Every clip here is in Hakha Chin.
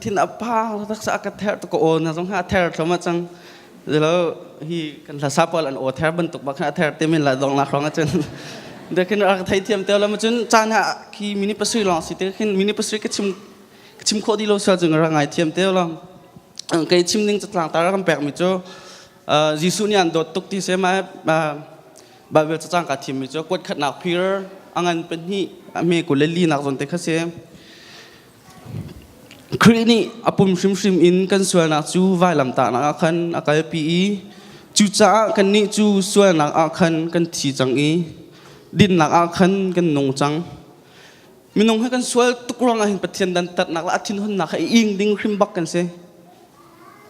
thin a phang tak sa ka ther to ko aw na zong ha ther thloma chang zelo hi kan hla sa pawl an aw ther bantuk bak a ther te min la dong la hrong acun de khin rak thei thiam te lo ma cun caan ha khi mini pasui long si te khin mini pasui ka chim ka chim kho di lo sal chung ra ngai thiam te lo kei chim ding catlang tar kan pek mi cu Jesuh nih an dawt tuk ti se ma Bible cacang ka thim mi cu kuat khatnak phir angan pahnih a hme kul le li nak zawn te kha si. Khrih nih a pum hrimhrim in kan sualnak cu vailamtahnak ah khan a kalpi i cucaah kannih cu sualnak ah khan kan thi cang i dinnak ah khan kan nung cang. Minung hi kan sual tuk ruangah hin Pathian dantatnak le a thinhunnak kha i ing ding hrim bak kan si.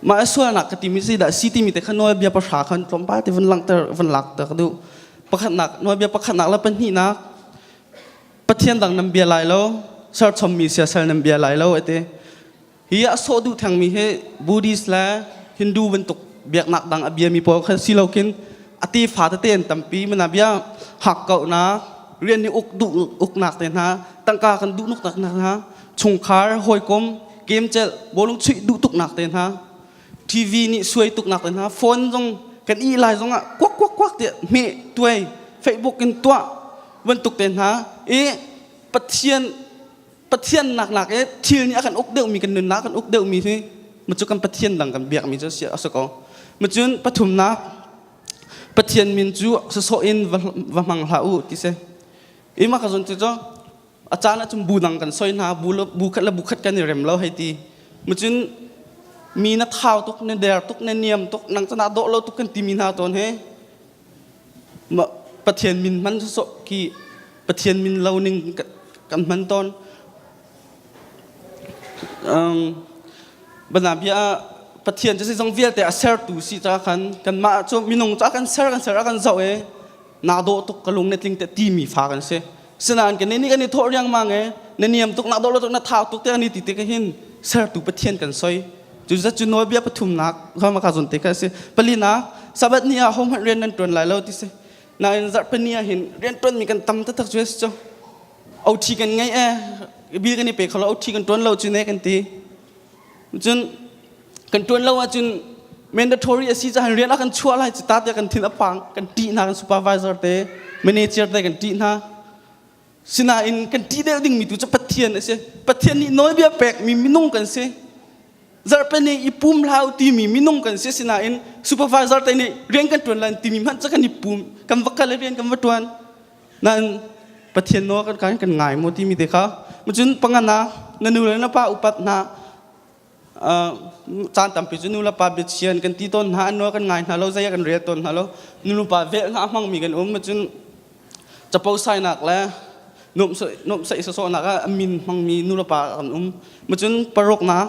Mah a sualnak ka timi zeidah si timi te kha nawlbia pahra khan tlawmpal te vun langhter vun lakter ka duh. Pakhatnak nawlbia pakhatnak le pahnihnak Pathian dang nan bia lai lo, serchommi siasal nan bia lai lo ati. Hi a sawh duh thengmi hi Buddhist le Hindu bantuk biaknak dang a biami pawl kha si lo khin a tefa tete an tampi mana bia hakkauhnak rian i uk duh uknak te hna tangka kan duh nuknak hna chungkhar hawikom game celh bawlung chuih duh tuknak te hna TV nih suai tuknak te hna phone zong kan i lai zong ah kuak kuak kuak tiah hmeh tuai Facebook in tuah bantuk te hna i Pathian Pathian nak nak i thil nih a kan uk deuhmi kan nunnak a kan uk deuhmi hi cu kan Pathian dang kan biakmi cu a si ko. Macun pathumnak Pathian min cu sawsawh in va hmang hlah u ti si. I mah ka zon cu a caan ahcun bu dang kan soi hna bu khat le bu khat kan i rem lo hei ti. Macun mi na thau tuk na der tuk na niam tuk nang cu naa dawh lo tuk kan timi hna tawn he Pathian min hman sawsawh khi Pathian min lo ning kan hman tawn. Banabia ah Pathian cu zeizong vialte a sertu si ca khan kanmah cu minung cu a kan ser kan ser a kan zoh i naa dawh tuk ka lung na tling te timi fa kan si. Sinain kan nih kan i thawh riangmang i na niam tuk na dawh lo tuk na thau tuk te an i ti tik hin sertu Pathian kan soi. Cu zat cu nawlbia pathumnak kha ka zon te kha a si. Palinak Sabbath ni ah hohmanh rian nan ṭuan lai lo ti si. Nain zarhpini ah hin rian ṭuanmi kan tam taktak cu a si cu. OT kan ngei e bil kan i pe kho lo OT kan ṭuan lo cu ne kan ti. Cun kan ṭuan lo ahcun mandatory a si caah rian a kan chuah lai cu ta tiah kan thin a pang kan ṭih hna kan supervisor te manager te kan ṭih hna. Sinain kan ṭih deuh dingmi tu cu Pathian a si. Pathian nih nawlbia pekmi minung kan si. Zarhpini i pum hlah u timi minung kan si. Sinain supervisor te nih rian kan ṭuan lai timi hmanh cu kan i pum kan va kal i rian kan va ṭuan. Nain Pathian nawl kan kan kan ngai maw timi te kha. Cun pangana na nu le na pa upat hna caan tampi cu nu le pa biachian kan ti tawn hna an nawl kan ngai hna lo zei ah kan rel tawn hna lo nu le pa vel hna a hmangmi kan um cun capo sainak le nuamhsaih sawsawhnak ah a min hmangmi nu le pa kan um cun paruknak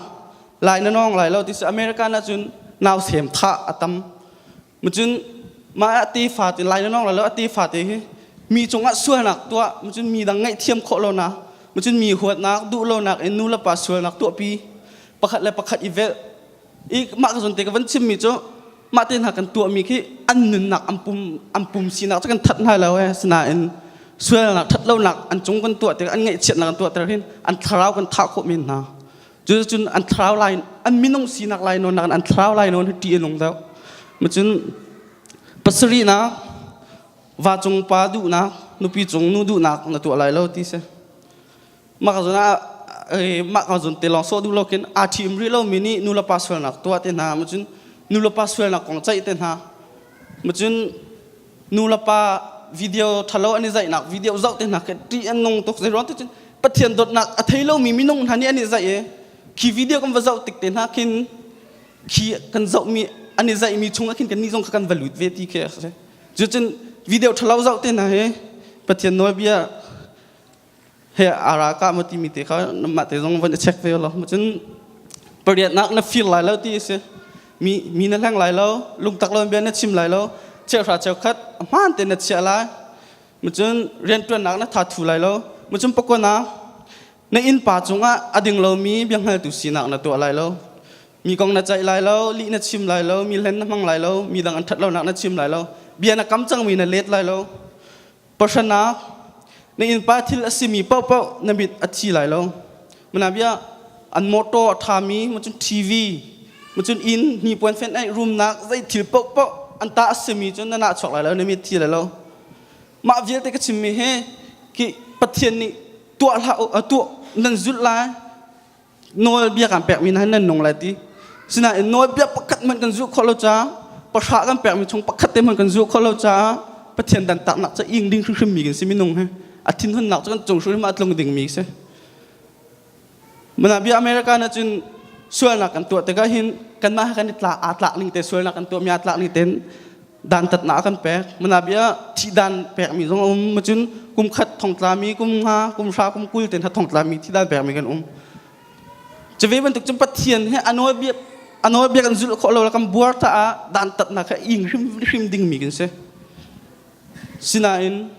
lai na nawng lai lo ti si America na cun nau sem thah a tam cun mah a tefa te lai na nawng lai lo a tefa te hi mi cungah sualnak tuah cun mi dang ngaihthiam khawh lo na cun mi huatnak duh lonak in nu le pa sualnak tuahpi pakhat le pakhat i velh i mah ka zawn te ka van chimmi cu mah te hna kan tuahmi khi an nunnak an pum an pum sinak cu kan that hna lo e sinain sualnak that lonak an cung kan tuah tikah an ngaihchiatnak kan tuah ter hin an thlarau kan thah khawh men hna cucun an thlarau lai an minung sinak lai nawn nakin an thlarau lai nawn hi ṭih a nung deuh macun pasarihnak va cung pa duhnak nupi cung nu duhnak na tuah lai lo ti si mah ka zun ah mah ka zun te lawng sawh duh lo khin aa ṭhium rih lomi nih nu le pa sualnak tuah te hna macun nu le pa sualnak kong ceih te hna macun nu le pa video ṭhalo an i zaihnak video zoh te hna khi ṭih an nung tuk zei ruang ti cun Pathian dawtnak a thei lomi minung hna nih an i zaih i khi video kan va zoh tik te hna khin khi kan zohmi an i zaihmi chungah khin kannih zong kha kan va lut ve ti khi a si cucun video ṭhalo zoh te hna hi Pathian nawlbia he ara ka ma timi te kha mah te zong van i check ve lo cun pariatnak na fir lai lo ti a si mi mi na hleng lai lo lungtak lo bia na chim lai lo cheuhra cheukhat hmaan te na chiah lai cun rianṭuannak na tha thu lai lo cun pakona na innpa cungah a ding lomi biahngaltu sinak na tuah lai lo mi kong na ceih lai lo lih na chim lai lo mi hlen na hmang lai lo mi dang an ṭhat lonak na chim lai lo bia na kam cangmi na let lai lo Pahranak, na innpa thil a simi paohpaoh na mit a thi lai lo. Mana bia. An motor a ṭhami, cun TV, cun inn, hnipuan fenh aih rumnak, zei thil paohpaoh an ta a simi cu na nahchuak lai lo, na mit thi lai lo. Mah vialte ka chimmi hi ki Pathian nih tuah hlah u, tuah nan zulh lai, nawlbia kan pekmi hna nan nung lai ti. Sinain nawlbia pakhat hmanh kan zulh khawh lo caah pahra kan pekmi chung pakhat te hmanh kan zulh khawh lo caah Pathian dantaknak cu ing ding hrimhrimmi kan si minung hi. A thinhunnak cu kan cung hrimhrim ah a tlung dingmi si. Mana bia America na cun sualnak kan tuah tikah hin kanmah kan i tlak aa tlak ning te sualnak kan tuahmi aa tlak ning tein dantatnak a kan pek. Mana bia thihdan pekmi zong a um. Cun kum khat thongtlami, kum nga, kum hra, kum 20 ten thongtlami thihdan pekmi kan um. Cuve bantuk cun Pathian he a nawlbia a nawlbia kan zulh khawh lo le kan buar caah dantatnak kha ing hrimhrim dingmi kan si. Sinain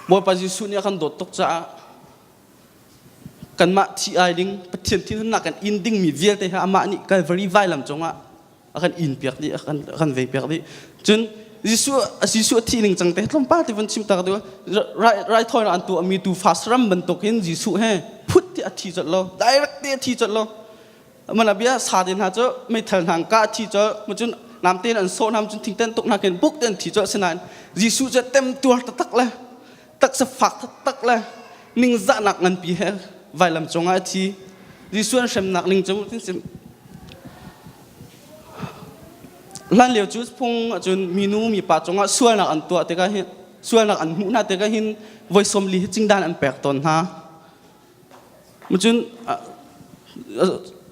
Bawipa Jesuh nih a kan dawt tuk caah kanmah thi ai ding Pathian thinhunnak kan in dingmi vialte he amah nih Calvary vailam cungah a kan in piak dih a kan a kan vei piak dih. Cun Jesuh Jesuh a thih ning cang te tlawmpal te von chim tak tu rai raithawinak an tuahmi tuufa saram bantuk in Jesuh he phut ti a thi colh lo direct te a thi colh lo mana bia sa te hna cu meithal hna ka a thi colh cun namte in an sawh hna cun thingten tuk hna khin buk te an thi colh sinain Jesuh cu temtuar taktak le taksa fak taktak le ningzahnak nganpi he vailam cungah a thi Jesuh an hremnak ning cu hlan lio cu phung ahcun minu mipa cungah sualnak an tuah tikah hin sualnak an hmuh hna tikah hin voi 40 hi cingdan an pek tawn hna Cun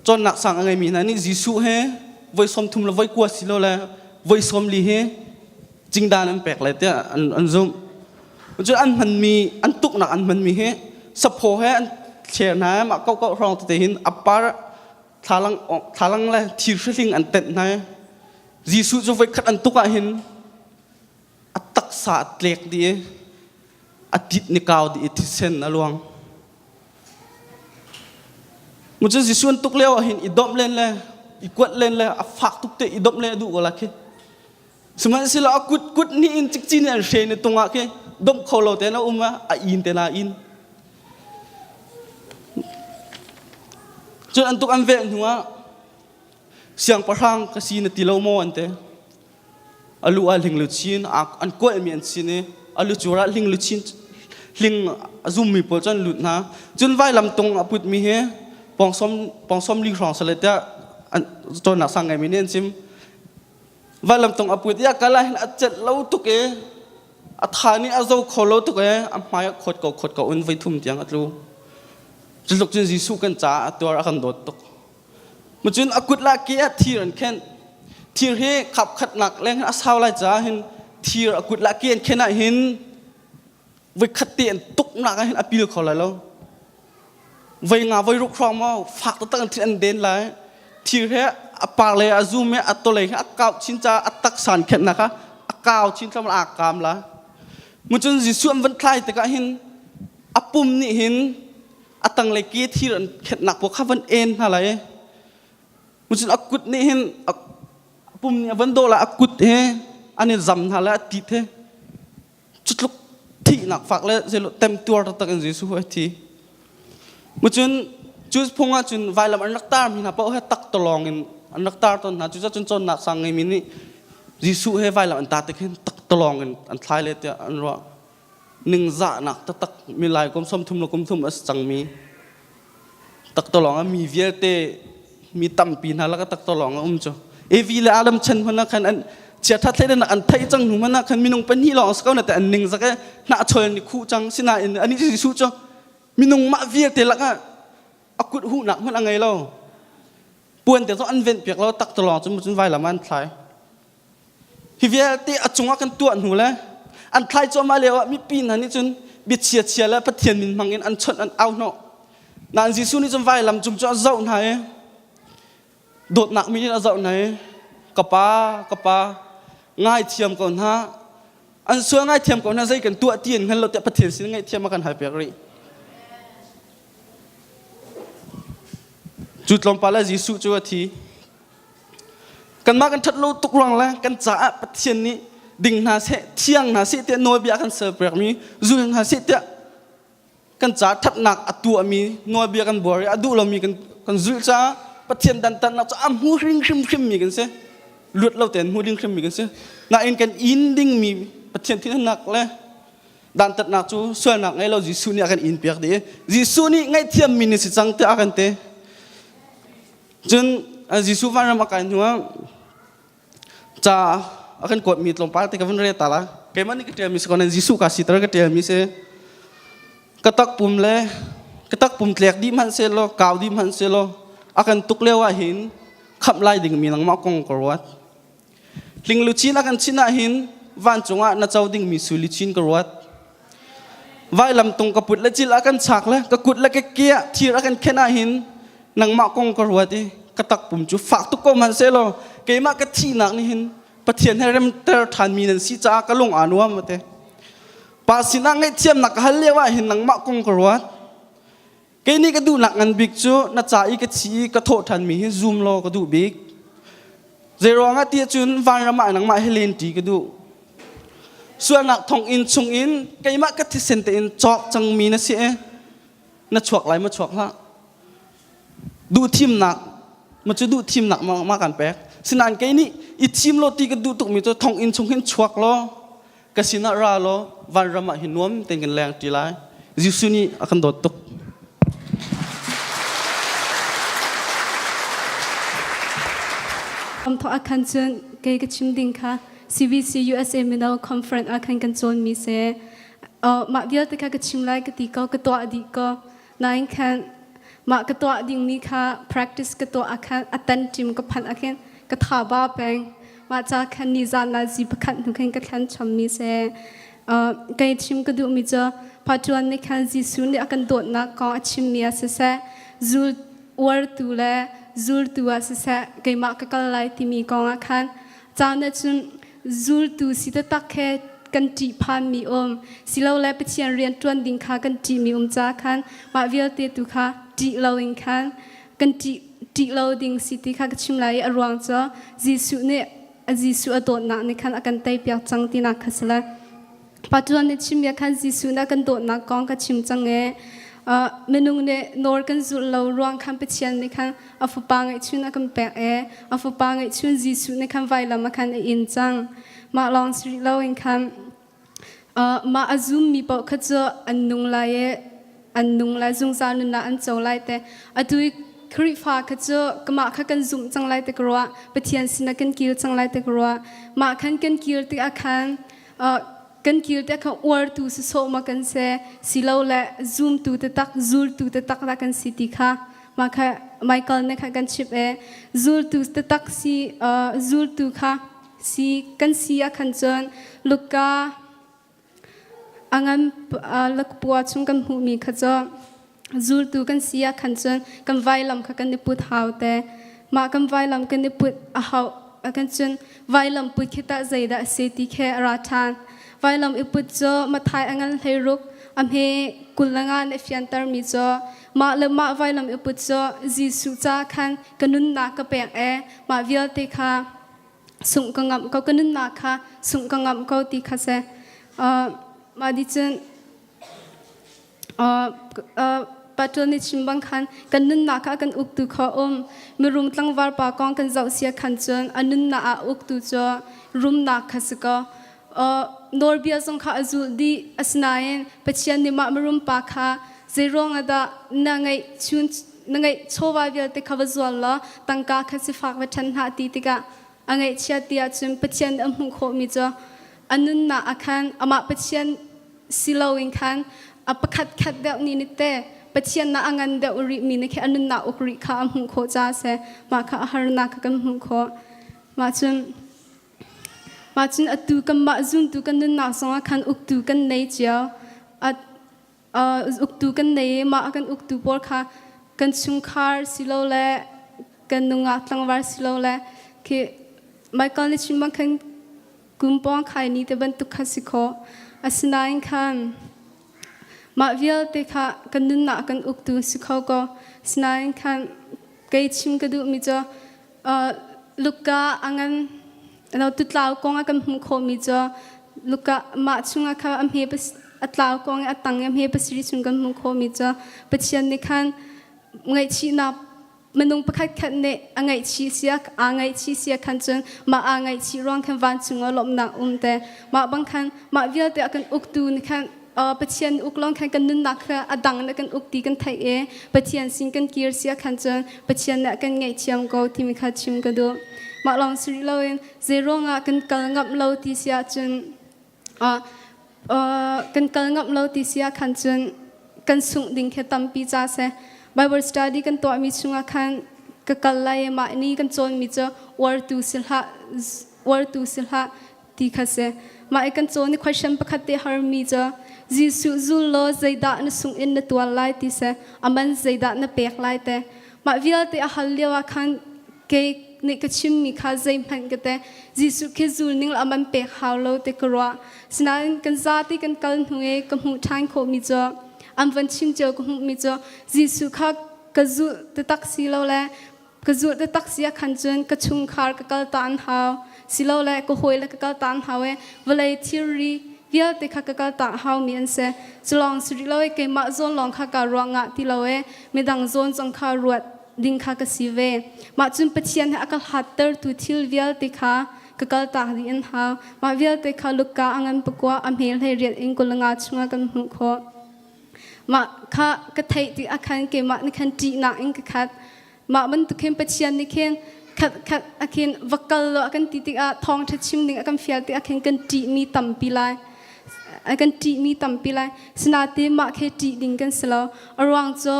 cawnnak sang a ngeimi hna nih Jesuh he voi 30 le voi 90 silole voi 40 hi cingdan an pek lai tiah an zumh. Cun an hmanmi an tuknak an hmanmi hi saphaw he an thler hna i mah kokok hrawng tete hin a par thlalang thlalang le thir hrihling an tenh hna i Jesuh cu voikhat an tuk ah hin a taksa a tlek dih i a tit ni kau dih i thisen a luang. Cun Jesuh an tuk lio ah hin i domh len le i kuat len le a fak tuk te i domh len a duh ko la khi. Sihmanhsehlaw a kut kut nih in cikcin in an hre ni tung ah khi domh kho lo tein a um a in te na in. Cun an tuk an velh hnu ah siangpahrang ka si na ti lo maw an ti. A lu ah hling luchin an kualhmi an sin i a lucur ah hling luchin hling a zummi pawl cu an lut hna. Cun vailam tung a putmi hi pawngsom pawngsom li hrawng sale tiah an cawnnak sang ngeimi nih an chim. Vailam tung a put i a kal ah hin a celh lo tuk i a tha nih a zo kho lo tuk i a hmai ah khawt ko khawt ko in voi thum tiang a tlu. Cutluk cun Jesuh kan caah a tuar a kan dawt tuk. Cun a kut le ke ah thir an khenh. Thir hi khap khatnak leng a sau lai caah hin thir a kut le ke an khenh ah hin voikhat te an tuknak ah hin a pil kho lai lo. Voi nga voi ruk hrawng maw fak taktak in thil an den lai. Thir he a par le a zum he a tolei he a kau chin caah a taksa an khenhnak kha a kau chin thlam a kaam la. Cun Jesuh an van thlai tikah hin a pum nih hin a tanglei ke thir an khenhnak pawl kha van en hna lai cun a kut nih hin a pum nih a van dawh lai a kut he an i zam hna lai a tit he cutluk thihnak fak le zeilo temtuar taktak in Jesuh a thi cun cu phung ah cun vailam an rak tar mi hna paoh he tak tolong in an rak tar tawn hna cucaah cun cawnnak sang ngeimi nih Jesuh he vailam an tar tik hin tak tolong in an thlai le tiah an ruah ningzahnak taktak milai kum 30 le kum thum a si cangmi taktawlawng ah mi vialte mi tampi hna laka taktawlawng a um cu Evi le Adam chan hmanh ah khan an chiatha thleidannak an theih cang hnu hmanh ah khan minung pahnih lawng si ko na te an ning zak e hnahchawl ni khuh cang sinain ani Jesuh cu minung mah vialte lakah a kut huhnak hmanh a ngei lo puan te zong an venh piak lo taktawlawng cu cun vailam ah an thlai Hi vialte a cungah kan tuah hnu le an thlai cuahmah lio ah mipi hna nih cun biachia chia le Pathian min hmang in an chawnh an au hnawh. Nain Jesuh nih cun vailam cung cu a zoh hna i dawtnak min in a zoh hna i ka pa ka pa ngaithiam ko hna an sual ngaithiam ko hna zei kan tuah ti an hngal lo tiah Pathian sin ngaihthiam a kan hal piak rih. Cu tlawmpal ah Jesuh cu a thi. Kanmah kan ṭhat lo tuk ruang le kan caah Pathian nih ding hna seh, thiang hna seh tiah nawlbia a kan serpiakmi zul hna seh tiah kan ca thatnak a tuahmi nawlbia kan buar i a duh lomi kan kan zulh caah Pathian dantatnak cu a hmu hring hrimhrimmi kan si. Luat lo tein hmu ding hrimmi kan si. Nain kan in dingmi Pathian thinhunnak le dantatnak cu sualnak ngei lo Jesuh nih a kan in piak dih. Jesuh nih ngaihthiammi ni si cang tiah a kan ti. Cun Jesuh vanram a kai hnuah ca a kan kuatmi tlawmpal te ka vun rel ta la. Keimah nih ka ṭialmi si ko nain Jesuh ka siter ka ṭialmi si. Ka takpum le ka takpum tlek dih hmanh sehlaw kau dih hmanh sehlaw a kan tuk lio ah hin khamh lai dingmi nangmah kong ka ruat. Hling luchin a kan chinh ah hin vancung ah na co dingmi sui luchin ka ruat. Vailam tung ka put le cil a kan chak le ka kut le ka ke ah thir a kan khenh ah hin nangmah kong ka ruat i ka takpum cu fak tuk ko hmanh sehlaw keimah ka thihnak nih hin Pathian he remter ṭhanmi nan si caah ka lung aa nuam ate. Pa sinah ngaihthiamnak ka hal lio ah hin nangmah kong ka ruat. Kei nih ka duhnak ngan bik cu na ca i ka thi i ka thawh ṭhanmi hi zum law ka duh bik. Zeiruang ah ti ahcun vanram ah nangmah he len ṭi ka duh. Sualnak thonginn chungin keimah ka thisen tein cawk cangmi na si i na chuak lai ma chuak hlah. Duh thimnak ma cu duh thimnak ma, ma kan pek. Sinain kei nih i thim law ti ka duh tukmi cu thonginn chung hin chuak law ka sinah ra law vanram ah hin nuam tein kan leng ṭi lai. Jesuh nih a kan dawt tuk. Thawk ah khan cun kei ka chim ding kha CBC USA Mino Conference ah khan kan cawnmi si. Mah vialte kha ka chim lai ka ti ko, ka tuah dih ko. Nain khan mah ka tuah dingmi kha practice ka tuah ah khan a tan ṭim ka phanh ah khin ka tha ba peng. Mah ca khan nizan la zi pakhat hnu khin ka thlen chommi si. Kei chim ka duhmi cu Patuan nih khan Jesuh nih a kan dawtnak kong a chimmi ah siseh, zul uartu le zultu ah siseh keimah ka kal lai timi kong ah khan caan ah cun zultu si taktak he kan ṭihphanmi um silole Pathian rian ṭuan ding kha kan ṭihmi um ca khan mah vialte tu kha ṭih loin khan kan ṭih ṭih lo ding si ti kha ka chim lai i a ruang cu Jesuh nih Jesuh a dawtnak nih khan a kan teipiak cang tinak kha si lai. Patuan nih chim bia khan Jesuh nih a kan dawtnak kong ka chim cang i minung nih nawl kan zulh lo ruang khan Pathian nih khan a fapa ngeihchun a kan pek i a fapa ngeihchun Jesuh nih khan vailam ah khan a in cang. Mah lawng si rih loin khan mah a zummi paoh kha cu an nung lai i an nung lai zungzal nunnak an co lai te. Atu i Khrihfa kha cu kamah kha kan zumh cang lai te ka ruah. Pathian sinah kan kil cang lai te ka ruah. Mah khan kan kil tikah khan kan kil te kha uartu si sawh ma kan si silole zumtu taktak zultu taktak dah kan si ti kha mah kha Michael nih kha kan chimh i zultu taktak si zultu kha si kan si ah khan cun Luka a ngan lakpua chung kan hmuhmi kha cu zultu kan si ah khan cun kan vailam kha kan i put hau te mah kan vailam kan i put a hau kan cun vailam put khi tah zeidah a si ti khi a ra ṭhan vailam i put cu Mathai a ngan 16 a hme 25 nih a fiantermi cu mah le mah vailam i put cu Jesuh ca khan ka nunnak ka pek e mah vialte kha sungh ka ngamh ko ka nunnak kha sungh ka ngamh ko ti kha si mah di cun Paṭul nih chim bang khan kan nunnak kha kan uktu kha um. Mirum tlangval pa kong kan zoh sia khan cun a nunnak ah uktu cu rumnak kha si ko. Nawlbia zong kha a zulh dih. Asinain Pathian nih mah mirum pa kha zeiruang ah dah na ngeih chun na ngeih chawva vialte kha va zual law tangka kha sifak va ṭhen hlah ti tikah a ngaihchiat ti ahcun Pathian nih a hmuh khawhmi cu a nunnak ah khan amah Pathian si loin khan a pakhat khat deuh nih ni te Pathian na a ngan deuh rih mi nih khi a nunnak uk rih kha a hmuh khawh caah seh mah kha a harnak kha kan hmuh khawh. Mah cun mah cun atu kanmah zumtu kan nunnak zongah khan uktu kan nei cio. A uktu kan nei i mah kan uktu pawl kha kan chungkhar silole kan nungak tlangval silole khi Michael nih chim bang khan kum pawng khai ni te bantuk kha si khawh. Asinain khan mah vialte kha kan nunnak kan uktu si kho ko. Asinain khan kei chim ka duhmi cu Luka a ngan lo tutlau kong ah kan hmuh khawhmi cu Luka mah chungah kha a hme. A tlau kong i a tang i hme pasarih chung kan hmuh khawhmi cu Pathian nih khan ngaihchihnak minung pakhat khat nih a ngaihchih sia aa ngaihchih sia khan cun mah aa ngaihchih ruang khan vancung ah lawmhnak um te. Mah bang khan mah vialte a kan uktu nih khan Pathian uk lawng khan kan nunnak kha a dang na kan uk ti kan theih i Pathian sin kan kir sia khan cun Pathian nih a kan ngaihthiam ko timi kha chim ka duh. Mah lawng si rih loin zei ruangah kan kal ngam lo ti si ahcun kan kal ngam lo ti si ah khan cun kan sungh ding khi tampi ca si. Bible study kan tuahmi chungah khan ka kal lai i mah ni kan cawnmi cu uartu si hlah uartu si hlah ti kha si. Mah i kan cawn i question pakhat te harmi cu Jesuh zul law zeidah na sung in na tuar lai ti si, aman zeidah na pek lai te. Mah vialte a hal lio ah khan kei nih ka chimmi kha zeihmanh ka te Jesuh khi zul ning aman pek hau lo te ka ruah. Sinain kan zati kan kal hnu i ka hmuh ṭhan khawhmi cu an van chim cio ka hmuhmi cu Jesuh kha ka zulh taktak si lo le ka zulh taktak si ah khan cun ka chungkhar ka kal ta an hau silole ka hawile ka kal ta an hau i vawlei thilri vialte kha ka kal ta hau mi an si. Cu lawng si rih lo i keimah zawn lawng kha kaa ruah ngah ti lo i midang zawn zong kha ruat ding kha ka si ve. Mah cun Pathian he a ka hlattertu thil vialte kha ka kal tak dih an hau. Mah vialte kha Luka a ngan pakua a hmel hlei riat in 25 chungah kan hmuh khawh. Mah kha ka theih tik ah khan keimah nih khan ṭihnak in ka khat. Mah bantuk khin Pathian nih khin khat khat a khin va kal law a kan ti tikah thawngṭha chim ding a kan fial tikah khin kan ṭihmi tampi lai. A kan ṭihmi tampi lai. Sinain mah khi ṭih ding kan si lo. A ruang cu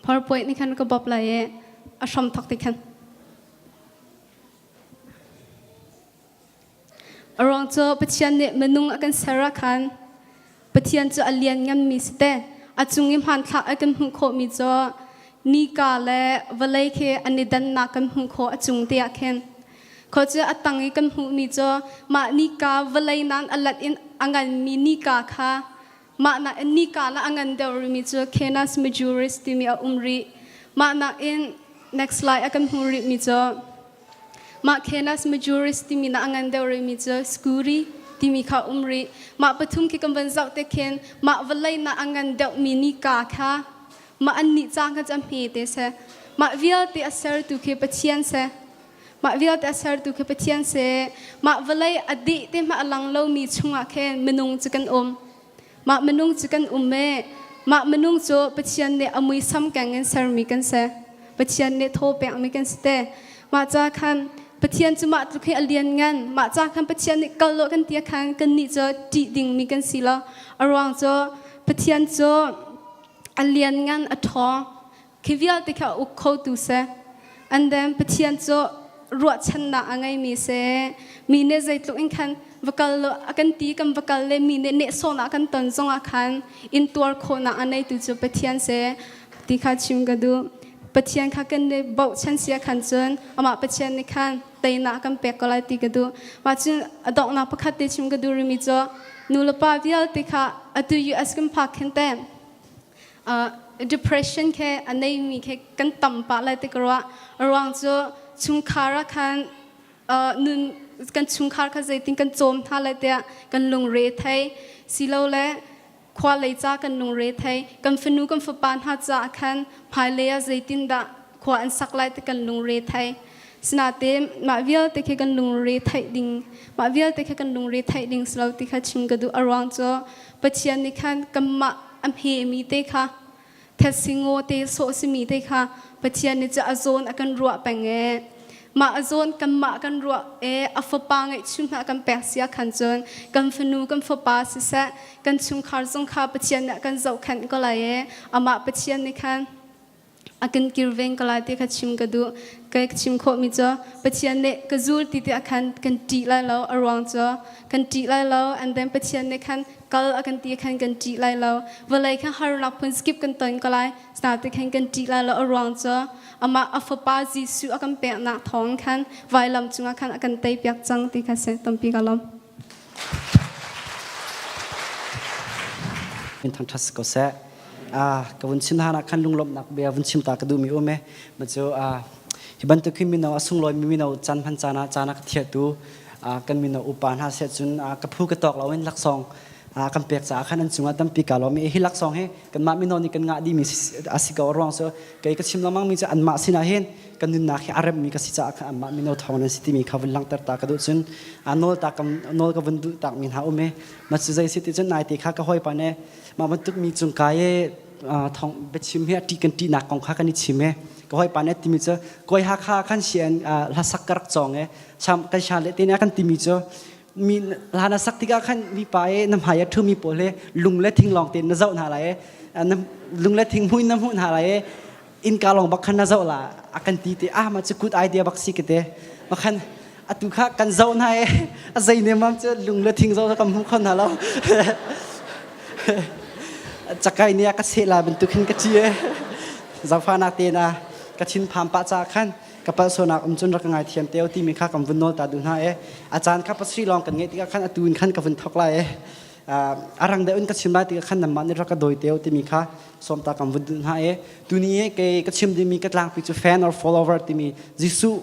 PowerPoint nih khan ka bawp lai i a hram thawk ti khan. A ruang cu Pathian nih minung a kan ser ah khan Pathian cu a liannganmi si te. A cung i hmanthlak a kan hmuh khawhmi cu nika le vawlei khi an i dannak kan hmuh khawh a cung te ah khin. Kho cu a tang i kan hmuhmi cu mah nika vawlei nan a lat in a nganmi nika kha mah nak in nika la a ngan deuh rihmi cu Canis Majoris timi a um rih. Mah nak in next slide a kan hmuh rihmi cu Mah Canis Majoris timi na a ngan deuh rihmi cu Scuri timi kha um rih. Mah pathum khi kan van zoh te khin mah vawlei na a ngan deuhmi nika kha mah an nih cang kha cu a hme te si. Mah vialte a sertu khi Pathian si. Mah vialte a sertu khi Pathian si. Mah vawlei a deh te hmah a lang lomi chungah khin minung cu kan um. Mah minung cu kan um e. Mah minung cu Pathian nih a muisam keng in sermi kan si. Pathian nih thaw pekmi kan si te. Mah ca khan Pathian cu mah tluk hi a lian ngan. Mah ca khan Pathian nih kal lo kan ti khan kannih cu ṭih dingmi kan si lo. A ruang cu Pathian cu a lian ngan a ṭhawng. Khi vialte kha a uk khotu si. And then Pathian cu ruahchannak a ngeimi si. Mi nih zeitluk in khan va kal lo a kan ti kan va kal le mi nih nehsawhnak kan ton zongah khan intuar khawhnak a neitu cu Pathian si ti kha chim ka duh. Pathian kha kan i bochan sia khan cun amah Pathian nih khan teinak kan pek ko lai ti ka duh. Mah cun a donghnak pakhat te chim ka duh rihmi cu nu le pa vialte kha atu US kan phak khin te Depression khi a neimi khi kan tam pah lai ti ka ruah. A ruang cu chungkhar ah khan nun kan chungkhar kha zeitin kan cawm hna lai tiah kan lungre thei. Silole khua lei ca kan lungre thei. Kan fanu kan fapa hna caah khan hmailei ah zeitindah khua an sak lai ti kan lungre thei. Sinain mah vialte khi kan lungre theih ding mah vialte khi kan lungre theih ding si lo ti kha chim ka duh. A ruang cu Pathian nih khan kanmah a hmemi te kha thetse te sawh simi te kha Pathian nih cu a zawn a kan ruah peng e. Mah a zawn kanmah kan ruah e a fapa ngeihchun hna kan pek sia khan cun kan fanu kan fapa siseh kan chungkhar zong kha Pathian nih a kan zohkhenh ko lai e. Amah Pathian nih khan a kan kirveng ko lai ti kha chim ka duh. Ka chim khawhmi cu Pathian nih ka zul ti tiah khan kan ṭih lai lo. A ruang cu kan ṭih lai lo. And then Pathian nih khan kal a kan ti khan kan ṭih lai lo. Vawlei khan harnak phun skip kan ton ko lai. Sate khan kan ṭih lai lo. A ruang cu amah a fapa Jesuh a kan peknak thawng khan vailam cungah khan a kan tei piak cang ti kha si. Tampi ka lawm. In thangṭhat si ko seh. Ka vun chim hlan ah khan lunglawmhnak bia vun chim ta ka duhmi um e. Ma cu hi bantuk hi mino a sunglawi mi mino caan hman caan ah caan a ka thiatu kan mino upa hna seh cun ka phu ka tawk lo in laksawng Kan pek caah khan an cungah tampi kaa lawm i hi laksawng hi kanmah mino nih kan ngah dihmi a si ko. A ruang cu kei ka chim lengmang mi cu anmah sinah hin kan nunnak hi a remmi ka si caah khan anmah mino thawng nan si timi kha vun langhter ta ka duh cun nawl ta kam nawl ka vun duh tak mi hna um i ma cu zei si ti cun nai te kha ka hawipa nih mah bantuk mi cung kai i thong biachim hi a ṭih kan ṭihnak kong kha kan i chim i ka hawipa nih a timi cu kawi Hakha khan sian hlasak ka rak cawng i kan shan le te nih a kan timi cu mi hla na sak tikah khan mipa i na hmai a ṭhumi pawl hi lung le thing lawng tein na zoh hna lai i lung le thing hmuh in na hmuh hna lai i innka lawng bak khan na zoh la a kan ti te ah mah cu good idea bak si ka te ma khan atu kha kan zoh hna i a zei ne mam cu lung le thing zoh kan hmu kho hna lo cakai nih a ka seh la bantuk hin ka ci e zafa te na ka thin pham pa cha khan ka palhsualnak um cun rak ka ngaithiam te timi kha kan vun nawl ta duh hna e a caan kha pasri lawng kan ngeih tikah khan atu in khan ka vun thok lai e a rang deuh in ka chim lai tikah khan nanmah nih rak ka dawi te timi kha sawm ta kan vun duh hna e tuni e kei ka chim dingmi ka tlangpi cu fan or follower timi Jesuh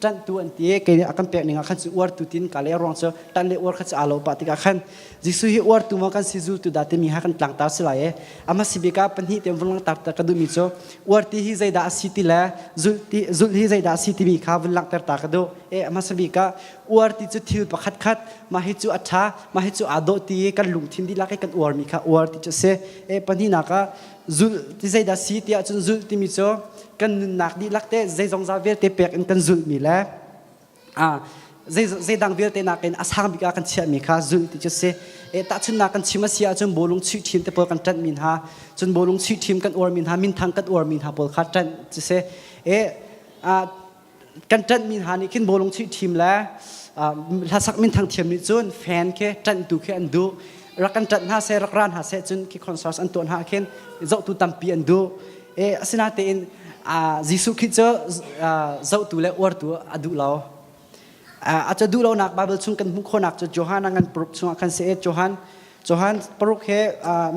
ṭanhtu an ti i kei a kan pek ning ah khan cu uartu tin ka le ruang cu ṭanh le uar kha cu aa lo pah tikah khan Jesuh hi uartu maw kan si zultu dah timi ha kan tlangtar si lai i ama si bik ah pahnih te vun langhter ta ka duhmi cu uarti hi zeidah a si ti le zulh ti zulh hi zeidah a si timi kha vun langhter ta ka duh e ama si bik ah uarti cu thil pakhat khat mah hi cu a ṭha mah hi cu aa dawh ti i kan lungthin dihlak i kan uarmi kha uar ti cu a si e pahnihnak ah zulh ti zeidah si tiah cun zulh timi cu kan nunnak dihlak te zeizongza vialte pek in kan zulhmi le zeidang vialte nakin a sang bik ah kan chiahmi kha zulh ti cu si. E tahchunhnak kan chim a si ahcun bawlung chuih ṭhim te pawl kan ṭanhmi hna, cun bawlung chuih ṭhim kan uarmi hna, minthang kan uarmi hna pawl kha ṭanh cu si. E kan ṭanhmi hna nih khin bawlung chuih ṭhim le hlasak minthang thiam nih cun fan khi ṭanhtu khi an duh. Rak kan ṭanh hna seh, rak ra hna seh cun khi concerts an tuah hna khin zohtu tampi an duh. E asinatein Jesuh Khrih cu zohtu le uartu a duh lo. A cu duh lonak Bible chung kan hmuh khawhnak cu Johan a ngan paruk chungah khan si e Johan Johan paruk he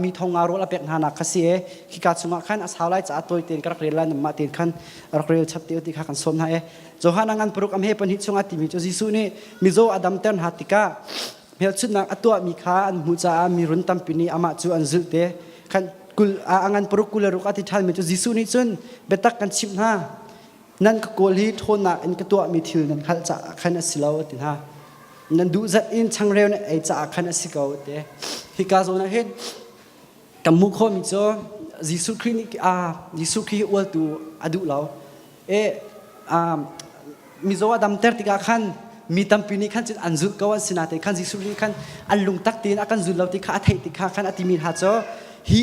mi thong nga rawl a pek hna nak kha si e khika chungah khan a sau lai caah tawi tein ka rak rel lai namah tein khan rak rel chap te ti kha kan sawm hna e Johan a ngan paruk am he pahnih chungah timi cu Jesuh nih mizaw a damter hna tikah hmelchunhnak a tuahmi kha an hmuh caah mi run tampi nih amah cu an zulh te khan kul a ngan paruk kul le ruk a ti ṭhanmi cu Jesuh nih cun biatak kan chimh hna nan ka kawl hi ṭhawnnak in ka tuahmi thil nan hngalh caah khan a si lo a ti hna nan duh zat in changreu nan ei caah khan a si ko te hika zawn ah hin kan hmuh khawhmi cu Jesuh Khrih nih Jesuh Khrih hi ualtu a duh lo e mizaw a damter tikah khan mi tampi nih khan cun an zulh ko an si nain khan Jesuh nih khan an lungtak tein a kan zul lo ti kha a theih ti kha khan a timi hna cu hi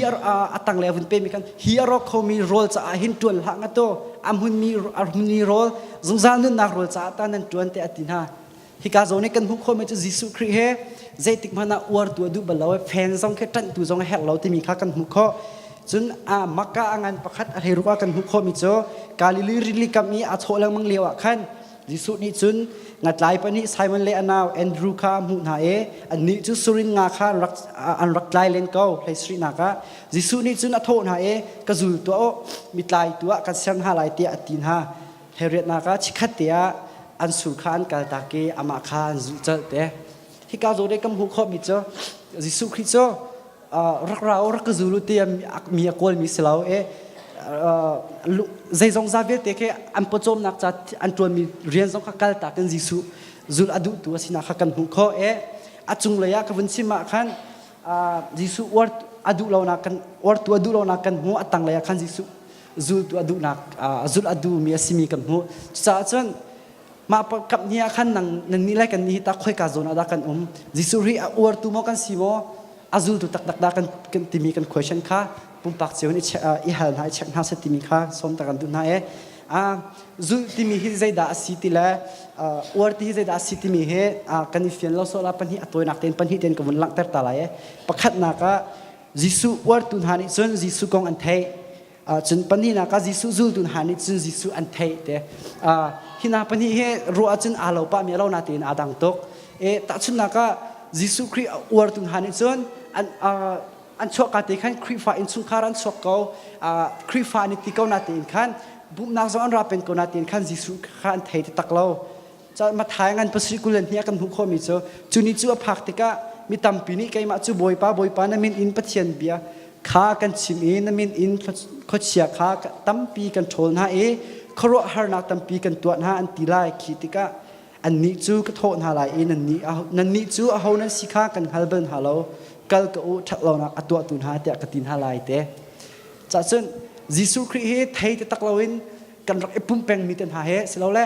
a tang le a vun pemi khan hi a rawk khomi rawl caah hin ṭuan hlah nga to a hmunmi a hmunmi rawl zungzal nunnak rawl caah ta nan ṭuan te a ti hna Hika zawn i kan hmuh khawhmi cu Jesuh Khrih he zeitik hmanh ah uartu a duh bal lo i fan zong khi ṭanhtu zong a herh lo timi kha kan hmuh khawh. Cun a Makkah a ngan pakhat a hleiruk ah kan hmuh khawhmi cu Galilee rili kam i aa chawh lengmang lio ah khan Jesuh nih cun ngatlai pahnih Simon le a nau Andrew kha a hmuh hna i annih cu surin nga kha an rak, an rak tlai len ko hleisarihnak ah Jesuh nih cun a thawh hna i ka zul tuah u mitlaitu ah kan ser hna lai tiah a ti hna. Hleiriatnak ah chikkhat te ah an sur kha an kaltak i amah kha an zulh colh te. Hika zawn i kan hmuh khawhmi cu Jesuh Khrih cu rak ra u rak ka zul u tiah mi a kawlmi si lo i zeizong za vialte khi an pawcawmnak ca an ṭuanmi rian zong kha kaltak in Jesuh zulh a duhtu a sinak kha kan hmuh khawh i a cunglei ah ka vun chim ah khan Jesuh uar a duh lonak kan uartu a duh lonak kan hmuh a tanglei ah khan Jesuh zultu a duhnak zulh a duhmi a simi kan hmuh. Cucaah cun mah kap ni ah khan nang nannih le kannih hi tah khoika zawn ah dah kan um? Jesuh Khrih a uartu maw kan si maw? A zultu taktak dah kan, kan timi kan question kha pumpak cio in i hal hna i check hna seh timi kha sawm ta kan duh hna e. Zulh timi hi zeidah a si ti le uar ti hi zeidah a si timi hi kan i fian lo sawh la pahnih a tawinak tein pahnih tein ka vun langhter ta lai e. Pakhatnak ah Jesuh uartu hna nih cun Jesuh kong an theih. Cun pahnihnak ah Jesuh zultu hna nih cun Jesuh an theih te. Hi hna pahnih hi ruah ahcun aa lo pahmi a lo natein aa dang tuk. E, tahchunhnak ah Jesuh Khrih a uartu hna nih cun an an chuahka te khan Khrihfa innchungkhar an chuak ko. Khrihfa an i ti ko natein khan bumhnak zong an ra pen ko natein khan Jesuh kha an thei taktak lo. Mathai ngan pasarih 22 ah kan hmuh khawhmi cu cu ni cu a phak tikah mi tampi nih keimah cu Bawipa, Bawipa na min in Pathian bia kha kan chim i na min in khuachia kha tampi kan ṭhawl hna i khuaruahharnak tampi kan tuah hna an ti lai. Khi tikah annih cu ka thawh hna lai i nannih cu aho nan si kha kan hngal bal hna lo. Kal ka u, ṭhatlonak a tuahtu hna tiah ka ti hna lai te. Cahcun Jesuh Khrih hi thei taktak loin kan rak i pumh pengmi te hna he silole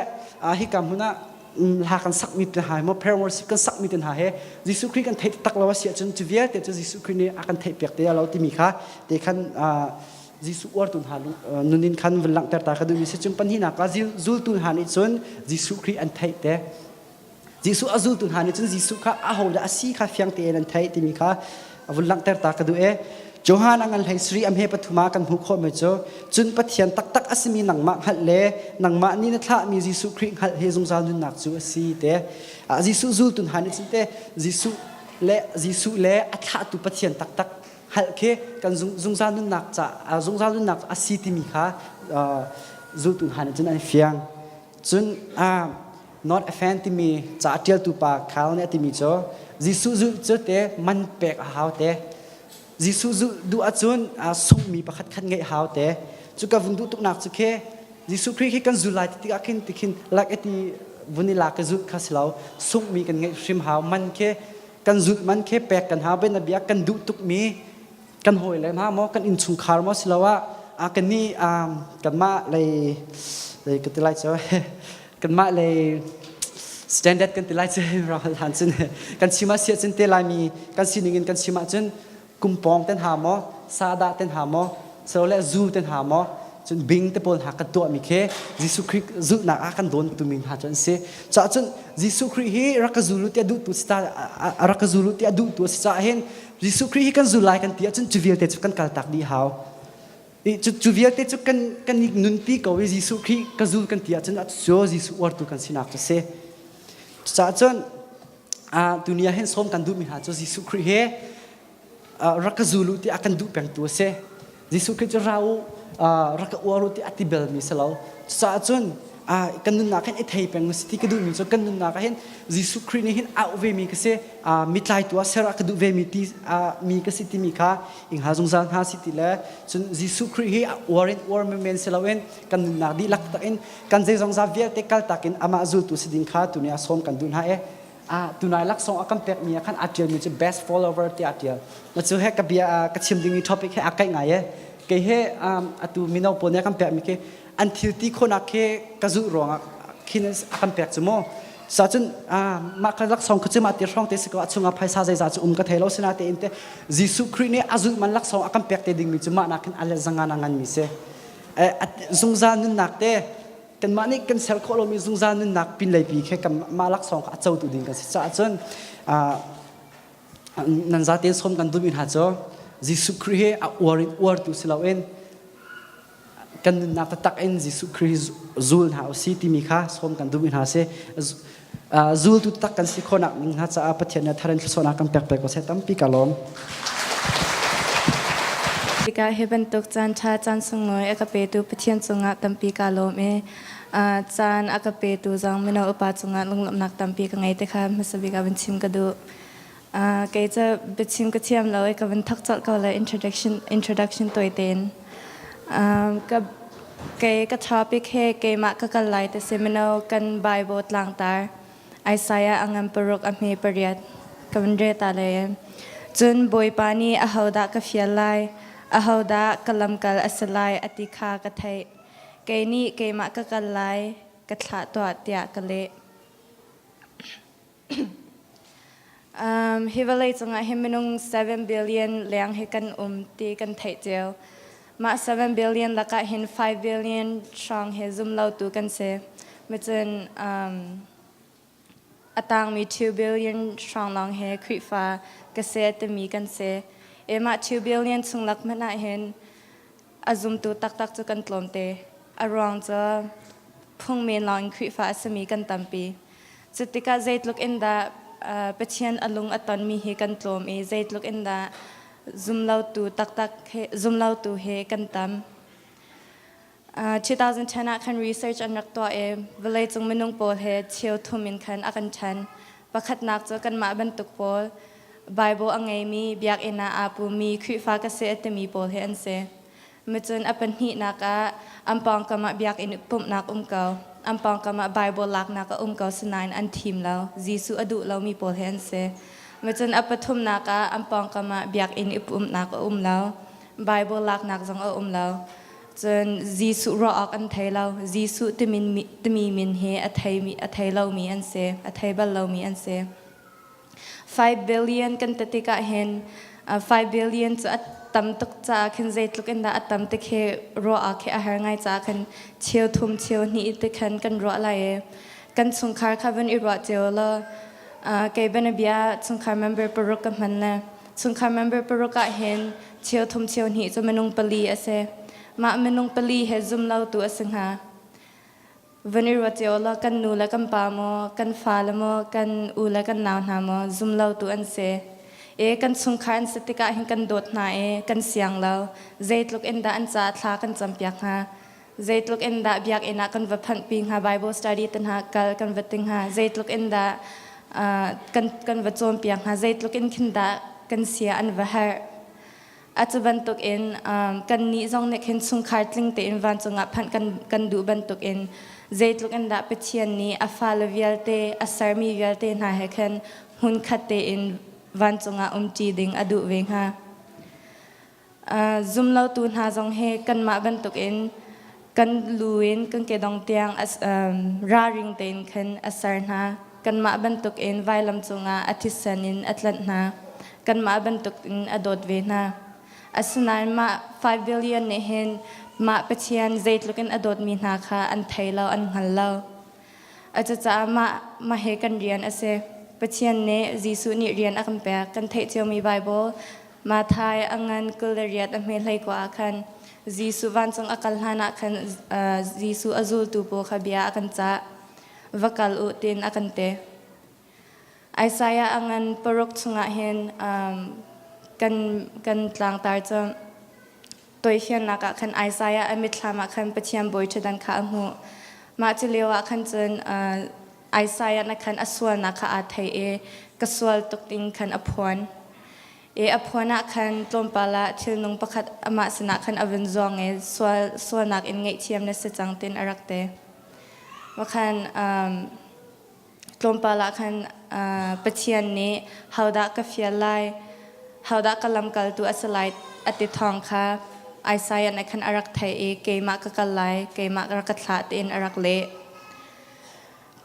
hika hmun ah hla kan sakmi te hna he maw prayer worship kan sakmi te hna he Jesuh Khrih kan theih taktak lo a si ahcun cu vialte cu Jesuh Khrih nih a kan theihpiak te lo timi kha te khan Jesuh uartu hna nun in khan vun langhter ta ka duhmi si cun pahnihnak ah zultu hna nih cun Jesuh Khrih an theih te Jesuh a zultu hna nih cun Jesuh kha ahodah a si kha fiang tein an theih timi kha a vun langhter ta ka duh e. Johan a ngan hlei sri am he pathum ah kan hmuh khawhmi cu cun Pathian taktak a simi nangmah hngalh le nangmah nih na thlahmi Jesuh Khrih hngalh he zungzal nunnak cu a si te. Jesuh zultu hna nih cun te Jesuh le Jesuh le a thlahtu Pathian taktak hngalh khi kan zungzal nunnak ca zungzal nunnak a si timi kha zultu hna nih cun an fiang. Cun not a fan timi ca a ṭialtu pa Kyle nih a timi cu Jesuh zulh cu te man pek a hau te. Jesuh zulh duh ahcun sunghmi pakhat khat ngeih hau te. Cu ka vun duh tuknak cu khi Jesuh Khrih khi kan zul lai ti tikah khin tikhin lak i ti vun i lak i zulh kha si lo. Sunghmi kan ngeih hrim hau. Man khi kan zulh man khi pek kan hau. Bianabia kan duh tukmi kan hawile hna maw kan innchungkhar maw siloah kan nih kanmah lei lei ka ti lai cu kanmah lei standard kan ti lai cu ral han cun kan chim ah siah cun te laimi kan sining in kan chim ahcun kumpong ten ha maw sadah ten ha maw so le zu ten ha maw cun bing te pawl hna kan tuahmi khi Jesuh Khrih zulhnak ah kan dawn tumi hna cu an si. Caah cun Jesuh Khrih hi rak ka zul u tiah duhtu si rak ka zul u tiah duhtu a si caah hin Jesuh Khrih hi kan zul lai kan ti ahcun cu vialte cu kan kaltak dih hau. I cu, cu vialte cu kan kan i nunpi ko i Jesuh Khrih ka zul kan ti ahcun cu Jesuh uartu kan sinak cu si. Cucaah cun tuni ah hin sawm kan duhmi hna cu Jesuh Khrih he rak ka zul u ti a kan duh pengtu a si. Jesuh Khrih cu ra u rak ka uar u ti a ti belmi si lo. Cucaah cun kan nunnak hin i thei peng si ti ka duhmi cu kan nunnak ah hin Jesuh Khrih nih hin auh vemi ka si mitlaitu ah ser a ka duh vemi ti mi ka si timi kha ingha zungzal hna si ti le cun Jesuh Khrih hi a uar in uar menmen si loin kan nunnak dihlak tak in kan zeizong za vialte kaltak in amah zultu si ding kha tuni ah sawm kan duh hna e ah tunai laksawng a kan pekmi ah khan aa ṭialmi cu best follower tiah aa ṭial. Na cu he ka bia ka chim dingmi topic he aa kaih ngai e. Kei he atu mino pawl nih a kan pekmi khi an thil ti khawhnak khi ka zulh ruangah khin a kan pek cu mu. Sa cun mah ka laksawng kha cu mah ti hrawng te si ko a chungah phaisa zeizah cu um ka thei lo sinatein te Jesuh Khrih nih a zulh man laksawng a kan pek te dingmi cu mah nakin a let zangan a nganmi si. Zungzal nunnak te kanmah nih kan ser khawh lomi zungzal nunnak pinlei pi khi kanmah laksawng kha a cotu ding kan si caah cun nan zatein sawm kan duhmi hna cu Jesuh Khrih hi a uar in uartu si loin kan nunnak taktak in Jesuh Khrih zul hna usih timi kha sawm kan duhmi hna si zultu tak kan si khawhnak ning hna caah Pathian nih thar in thluachuahnak kan pek pek ko seh tampi ka lawm. Tikah hi bantuk caan ṭha caan sunglawi a ka petu Pathian cungah tampi ka lawm i caan a ka petu zong mino upa cungah lunglawmhnak tampi ka ngei ti kha hmasa bik ah van chim ka duh. Kei cu biachim ka thiam lo i ka van thawk colh ko le introduction introduction tawi tein. Ka kei ka topic he keimah ka kal lai ti si mino kan Bible tlangtar Isaiah a ngan paruk a hme pariat ka van re ta le cun Bawipa nih ahodah ka fial lai ahodah ka lamkal a si lai a ti kha ka theih kei nih keimah ka kal lai ka thlah tuah tiah ka leh Hi vawlei cungah hin minung 7 billion leng hi kan um ti kan theih cio. Mah 7 billion lakah hin 5 billion hrawng hi zumlotu kan si. Micun um, a tangmi 2 billion hrawng lawng hi Khrihfa ka si timi kan si. E mah 2 billion chung lak hmanh ah hin a zumtu taktak cu kan tlawmte. A ruang cu phungmen lawng in Khrihfa a simi kan tampi. Cu tikah zeitluk in dah Pathian a lung a tonmi hi kan tlawm i zeitluk in dah zumlotu taktak he zumlotu he kan tam. 2010 ah khan research an rak tuah i vawleicung minung pawl he cheu thum in khan a kan ṭhen. Pakhatnak cu kanmah bantuk pawl. Bible a ngeimi, biakinn ah aa pummi Khrihfa ka si a timi pawl hi an si. Macun a pahnihnak ah an pawngkam ah biakinn pumhnak um ko. An pawngkam ah Bible laknak a um ko sinain an thim lo. Jesuh a duh lomi pawl hi an si. Macun a pathumnak ah an pawngkam ah biakinn i pumhnak a um lo. Bible laknak zong a um lo. Cun Jesuh ruah awk an thei lo. Jesuh timi min hi a thei lomi an si. A thei bal lomi an si. 5 billion kan ti tikah hin 5 billion cu a tam tuk caah khin zeitluk in dah a tam ti khi ruah ah khi a har ngai caah khan cheu thum cheu hnih ti khan kan ruah lai i kan chungkhar kha van i ruah cio law kei banabia chungkhar member paruk ka hman le chungkhar member paruk ah hin cheu thum cheu hnih cu minung pali a si mah minung pali he zum lo tu a si hnga Van i ruat cio law kan nu le kan pa maw, kan fale maw, kan u le kan nau hna maw zumlotu an si. E kan chungkhar an si tikah hin kan dawt hna i kan siang lo. Zeitluk in dah an caah thla kan campiak hnga? Zeitluk in dah biakinn ah kan va phanhpi hnga, Bible study te hna kal kan va ti hnga? Zeitluk in dah kan, kan va cawnpiak hnga? Zeitluk in khin dah kan sia an va herh? A cu bantukin kannih zong nih khin chungkhar tling tein vancung ah phanh kan, kan duh bantukin zeitluk in dah Pathian nih a fale vialte, a sermi vialte hna he khan hmunkhat tein vancung ah umṭi ding a duh ve hnga. Zumlotu hna zong hi kanmah bantukin kan lu in kan kedong tiang ralring tein khan a ser hna. Kanmah bantukin vailam cungah a thisen in a tlanh hna. Kanmah bantukin a dawt ve hna. Asinain mah 5 billion nih hin mah Pathian zeitluk in a dawtmi hna kha an thei lo, an hngal lo. Cucaah mah mah he kan rian a si. Pathian nih Jesuh nih rian a kan pek. Kan theih ciomi Bible Matthai a ngan 28 a hme 19 ah khan Jesuh vancung a kal hlan ah khan Jesuh a zultu pawl kha bia a kan cah. Va kal u tiin a kan ti. Isaiah a ngan paruk chungah hin kan kan tlangtar cu toifiannak ah khan Isaiah a mitthlam ah khan Pathian bawi ṭhutdan kha a hmuh. Mah cu lio ah khan cun Isaiah na khan a sualnak kha aa thei i ka sual tuk ding khan a phuan. I a phuan ah khan tlawmpal ah thilnung pakhat amah sinah khan a vun zuang i sual sualnak in ngaihthiam na si cang tin a rak ti. Wakhan um, tlawmpal ah khan uh, Pathian nih hodah ka fial lai, hodah ka lamkaltu a si lai a ti thawng kha Isaiah nih khan a rak theih i keimah ka kal lai, keimah rak ka thlah tiin a rak leh.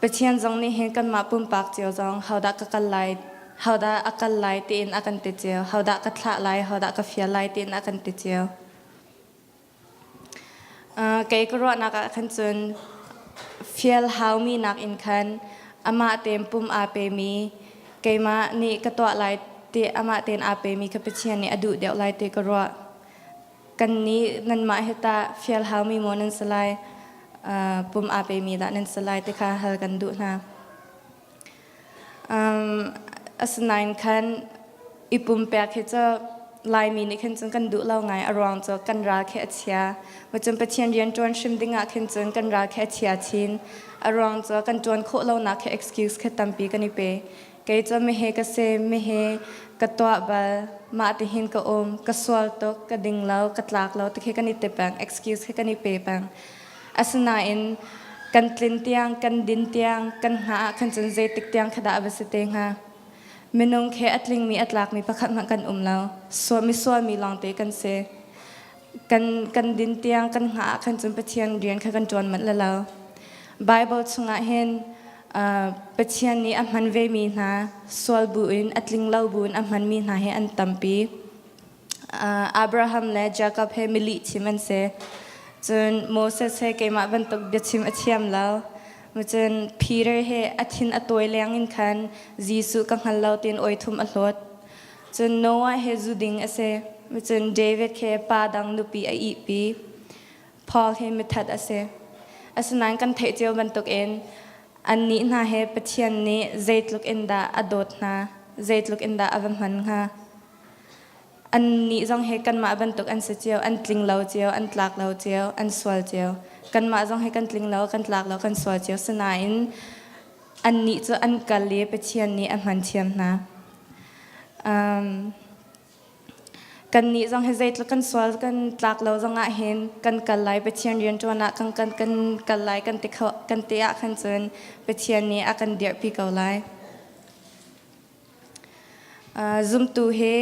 Pathian zong nih hin kanmah pumpak cio zong hodah ka kal lai, hodah a kal lai tiin a kan ti cio, hodah ka thlah lai, hodah ka fial lai tiin a kan ti cio. Uh, kei ka ruahnak ah khan cun fial haumi nakin khan amah tein pum aa pemi keimah nih ka tuah lai ti amah tein aa pemi kha Pathian nih a duh deuh lai ti ka ruah. Kannih nanmah hi tah fial haumi maw nan si lai, pum aa pemi dah nan si lai ti kha hal kan duh hna. Um, asinain khan i pumpek hi cu Laimi nih khin cun kan duh lo ngai a ruang cu kan ral khi a chia. Macun Pathian rian ṭuan hrim ding ah khin cun kan ral khi a chia chin. A ruang cu kan ṭuan khawh lonak khi excuse khi tampi kan i pe. Kei cu mihe ka si, mihe ka tuah bal, mah tihin ka um, ka sual tuk, ka ding lo, ka tlak lo ti khi kan i ti peng, excuse khi kan i pe peng. Asinain kan tlin tiang, kan din tiang, kan hngah ah khan cun zeitik tiang kha dah a va si te hnga? Minung khi a tlingmi, a tlakmi pakhat hmanh kan um lo. Sual, misualmi lawngte kan si. Kan, kan din tiang kan hngah ah khan cun Pathian rian kha kan ṭuan manh la lo. Bible chungah hin uh, Pathian nih a hman vemi hna sual buin a tling lo buin a hmanmi hna hi an tampi. Uh, Abraham le Jacob he milih chim an si. Cun Moses he keimah bantuk biachim a thiam lo. Cun Peter he a thin a tawi leng in khan Jesuh ka hngal lo tiin oi thum a hlawt. Cun Noah he zu ding a si. Cun David he pa dang nupi a ihpi. Paul hi mithat a si. Asinain kan theih cio bantukin annih hna he Pathian nih zeitluk in dah a dawt hna, zeitluk in dah a va hman hnga. Annih zong he kanmah bantuk an si cio, an tling lo cio, an tlak lo cio, an sual cio. Kanmah zong he kan tling lo, kan tlak lo, kan sual cio. Sinain annih cu an kal i Pathian nih a hman thiam hna. Um, Kannih zong hi zeitluk kan sual kan tlak lo zongah hin kan kal lai Pathian rianṭuan ah kan kan kan kal lai kan ti kho kan ti ah khan cun Pathian nih a kan dirhpi ko lai. Uh, zumtu hi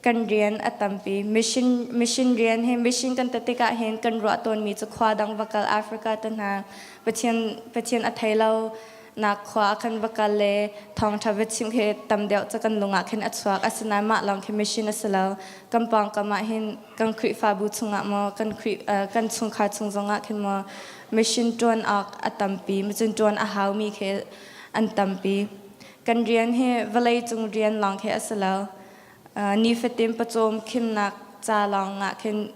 kan rian a tampi. Mission mission rian hi mission kan ti tikah hin kan ruah tawnmi cu khua dang va kal Africa te hna Pathian Pathian a thei lo nak khua ah khan va kal le thawngṭha va chim khi tam deuh cu kan lung ah khin a chuak. Asinain mah lawng khi mission a si lo. Kan pawngkam ah hin kan Khrihfabu chungah maw kan Khrih kan chungkhar chung zongah khin maw mission ṭuan awk a tampi, cun ṭuan a haumi khi an tampi. Kan rian hi vawlei cung rian lawng khi a si lo. Nifatin pawcawm khimnak ca lawng ah khin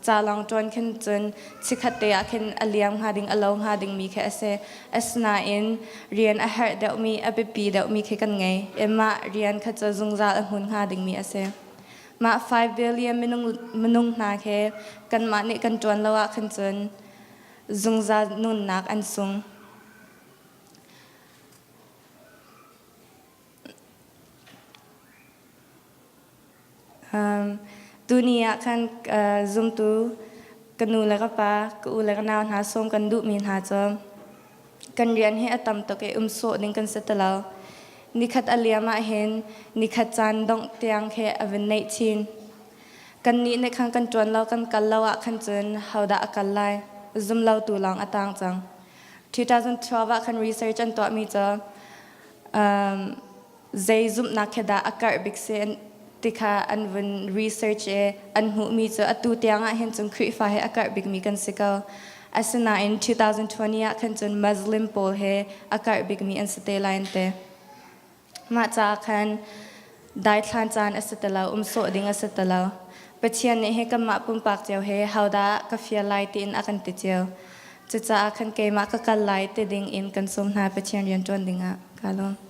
ca lawng ṭuan khin cun chikkhat te ah khin a liam hnga ding a lo hnga dingmi khi a si. Asinain rian a herh deuhmi a biapi deuhmi khi kan ngei. I mah rian kha cu zungzal a hmun hnga dingmi a si. Mah 5 billion minung minung hna khi kanmah nih kan ṭuan lo ah khan cun zungzal nunnak an sung. Tuni ah khan zumtu ka nu le ka pa, ka u le ka nau hna sawm kan duhmi hna cu kan rian hi a tam tuk i um sawh ding kan si ti lo. Nikhat a liam ahhin nikhat caan dongh tiang khi a vun neih chin. Kannih nih khan kan ṭuan lo kan kal lo ah khan cun hodah a kal lai? Zum lo tu lawng a tang cang. 2012 ah khan research an tuahmi cu zei zumhnak khi dah a karh bik si ti kha an vun research i an hmuhmi cu atu tiang ah hin cun Khrihfa he a karh bikmi kan si ko. Asinain 2020 ah khan cun Muslim pawl he a karh bikmi an si te lai an ti. Mah caah khan daithlan caan a si ti lo, um sawh ding a si ti lo. Pathian nih hi kanmah pumpak cio he hodah ka fial lai tiin a kan ti cio. Cucaah khan keimah ka kal lai ti ding in kan sawm hna Pathian rian ṭuan dingah. Kaa lawm.